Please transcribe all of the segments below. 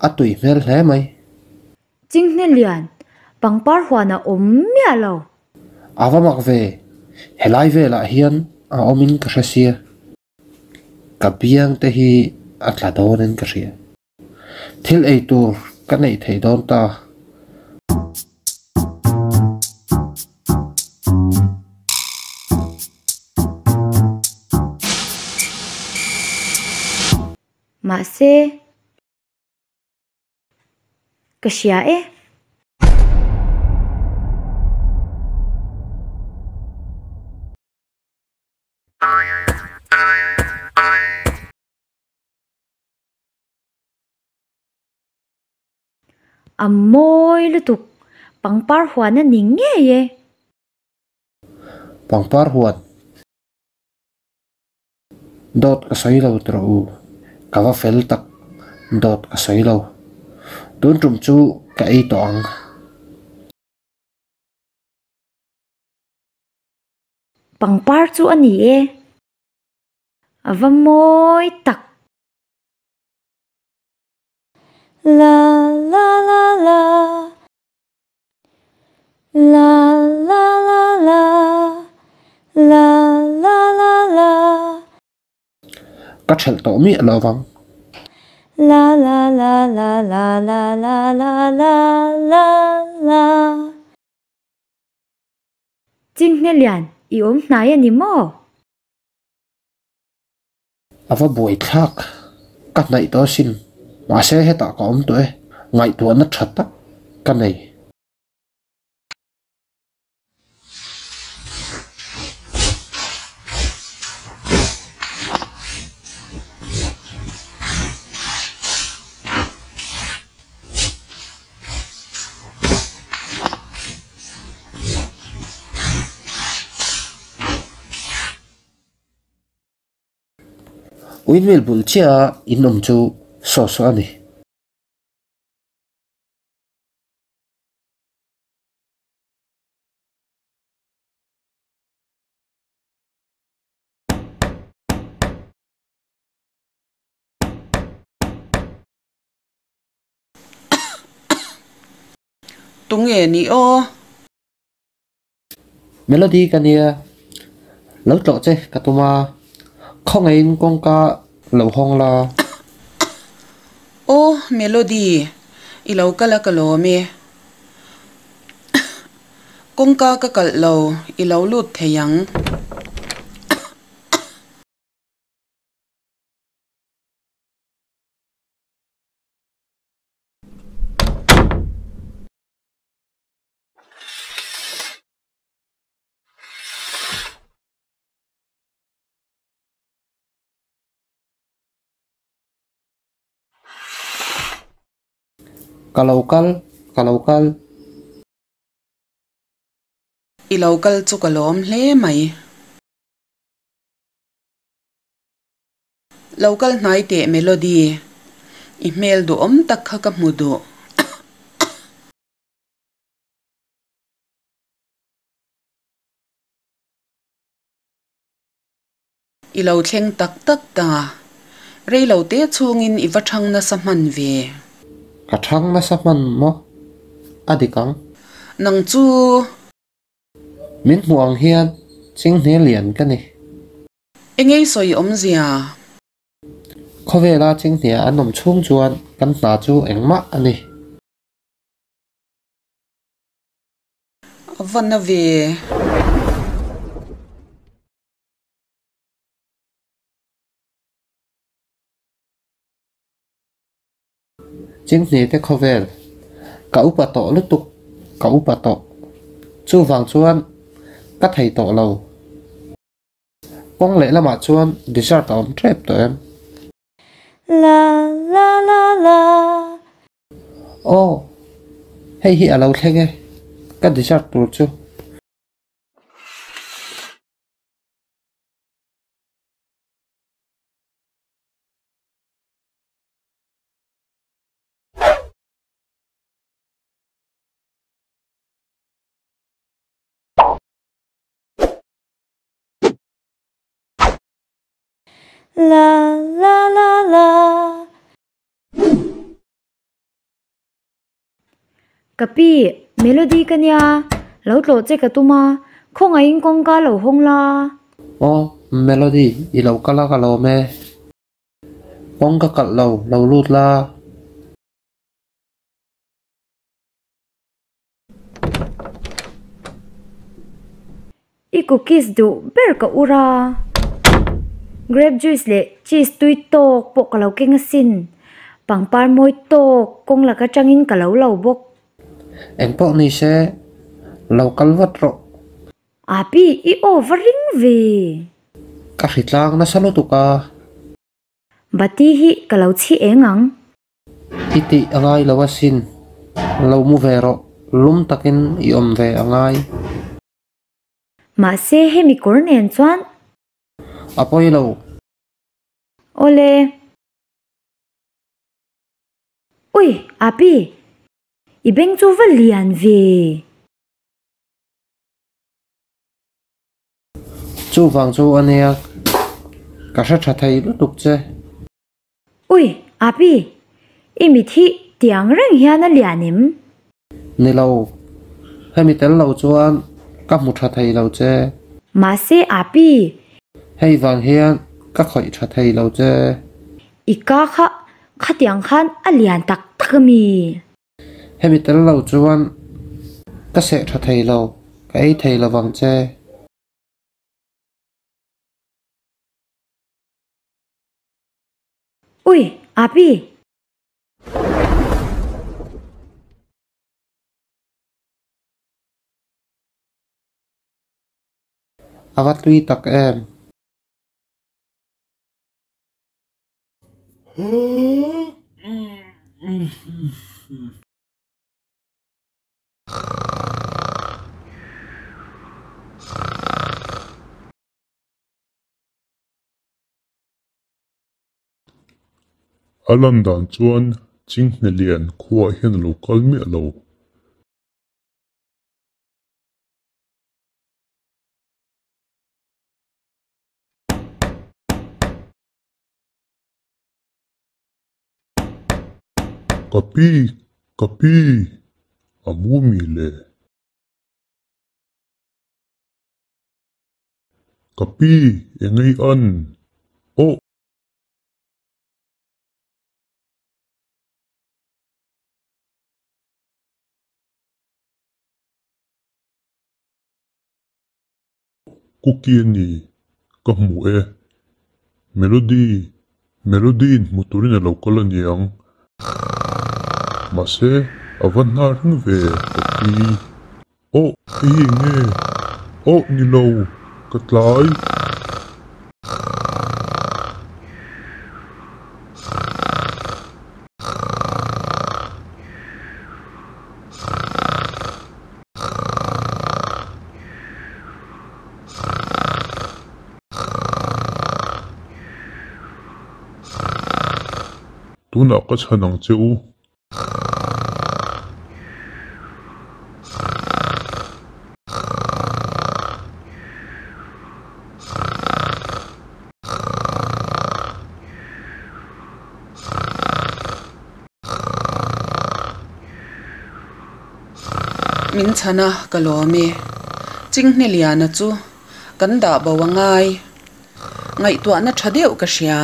A tui hmel hle mai. Chinghne lian, pangpar huan a awm miah lo. A va mak ve, helai velah hian a awmin ka hre sia. Ka biang te hi a tla dawnin ka hria. Thil ei tur ka neih theih dawn ta. Mahse, ka hria e. A mawi lutuk, pangpar huan a ni ngei e. Pangpar huan. Dawt ka sawi lo tawh u, ka va fel tak, dawt ka sawi lo. Tun tum chu ka ei tawh ang. Pangpar chu a ni e. A va mawi tak. La la la la La la la la La la la la Ka thelh tawh miah lo vang. La la la la la la la la la la la Chinghne lian i awm hnai a ni maw? A va buai thlak. Ka hnaih tawh asin. Mahse hetah ka awm tawh e. Ngaihtuahna tha tak ka nei. Windmill bul chiah a in awm chu saw saw a ni. Tunge ni aw? Melody ka nia, lo tlawh che ka tum a, khawngaihin kawngka lo hawng la. Aw Melody, i lo kal a ka lawm e. Kawngka ka kalh lo, i lo lut thei ang. Ka lo kal, ka lo kal. I lo kal chu ka lawm hle mai. Lo kal hnai teh Melody, i hmel duhawm tak kha ka hmu duh. I lo thleng tak tak ta. Rei lo te chhungin i va thang nasa hman ve. Ka thang nasa hman maw? A dik ang. Nang chu. Min hmuh ang hian chinghne lian ka ni. Engei sawi awmzia? Khawvela chinghnia an awm chhung chuan kan hna chu engmah a ni. A va na ve. Chinghne te khawvel, ka upa tawh lutuk, ka upa tawh. Chuvang chuan ka thei tawh lo. Kawng lehlamah chuan dessert a awm tep tawh em? La la la la. Aw, hei hi a lo thleng e, ka dessert tur chu. La la la la. Ka pi, Melody ka nia, lo tlawh che ka tum a, khawngaihin kawngka lo hawng la. Aw, Melody, i lo kal a ka lawm e. Kawng ka kalh lo, lo lut la. I cookies duh ber ka ur a, grape juice leh cheese tui tawk pawh ka lo keng asin. Pangpar mawi tawk kawng lak atangin ka lo lo bawk. Eng pawh ni se, lo kal vat rawh. Api, i aw va ring ve. Ka hritlang nasa lutuk a. Bati hi ka lo chhi eng ang. I tih a ngai lo asin, lo mu ve rawh, lum takin i awm ve a ngai. Mahse hemi kawr nen chuan. A pawi lo. Awle. Ui, Api, i beng chu va lian ve. Chuvang chu a nia, ka hre tha thei lutuk che. Ui, Api, i mit hi tiang reng hian a lian em? Ni lo, hemi tel lo chuan ka hmu tha thei lo che. Mahse, Api. Hei vang hian ka khawih tha thei lo che. I ka kha khatiang khan a lian tak tak a mi? Hemi tel lo chuan ka seh tha thei lo, ka ei thei lo vang che. Ui, Api! A va tui tak em? A lan dan chuan Chinghne lian khuaah hian a lo kal miah lo. Ka pi, ka pi, a mu mi le. Ka pi, engei an? Aw! Cookie a ni, ka hmu e. Melody, Melody-in hmu turin a lo kal a niang. Mahse, a va hnar reng ve, ka pi. Aw, hei hi eng nge? Aw, ni lo, ka tlai. Tunah ka chhan ang che u. Min chhan a, ka lawm e. Chinghne Liana chu kan dah bo a ngai. Ngaihtuahna tha deuh ka hria.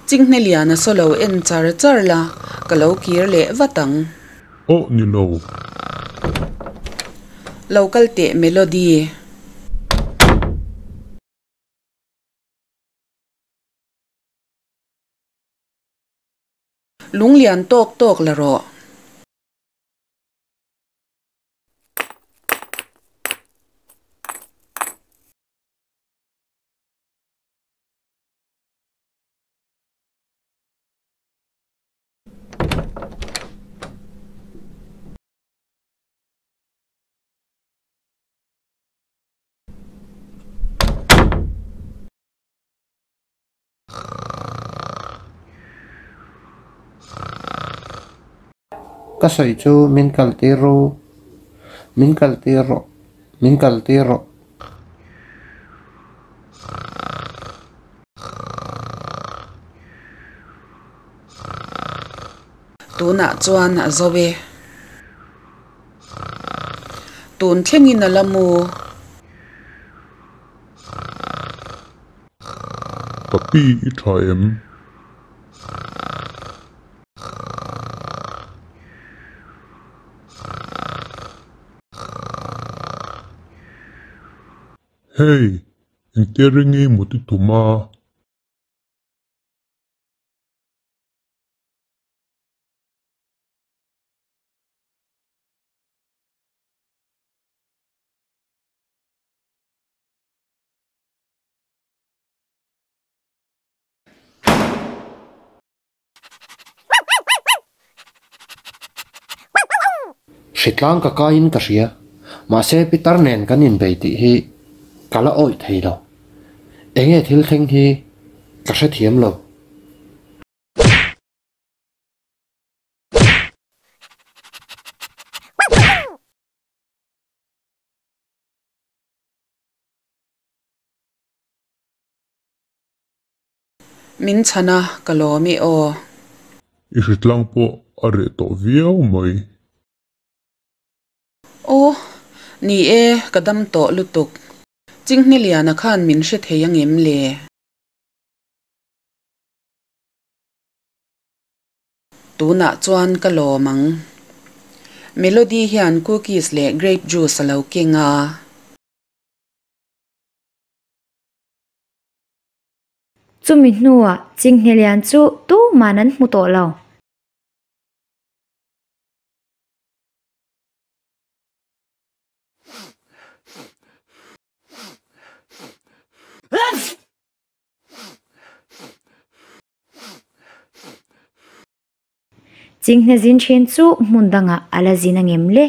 Chinghne Liana saw lo en char char la, ka lo kir leh vat ang. Aw ni lo. Lo kal teh Melody. Lunglian tawk tawk la rawh. Ka sawi chu min kal tir ru, min kal tir rawh, min kal tir rawh. Tunah chuan a zo e. Tun thlengin a la mu. Ka pi i tha em? Hey, engtia ringi mut i tum a? Hritlang ka kaiin ka hria, mahse pitar nen kan inbei tih hi ka la awih thei lo. Enge thil thleng hi ka hrethiam lo. Min chhan a, ka lawm i aw. I hritlang pawh a reh tawh viau mai. Aw, ni e, ka dam tawh lutuk. Chinghne-liana khan min hre thei angem le? Tunah chuan ka lawm ang. Melody hian cookies leh grape juice a lo keng a. Chumi hnuah Chinghne lian chu tuman an hmu tawh lo. Chinghne zin thin chu hmun dangah a la zin angem le?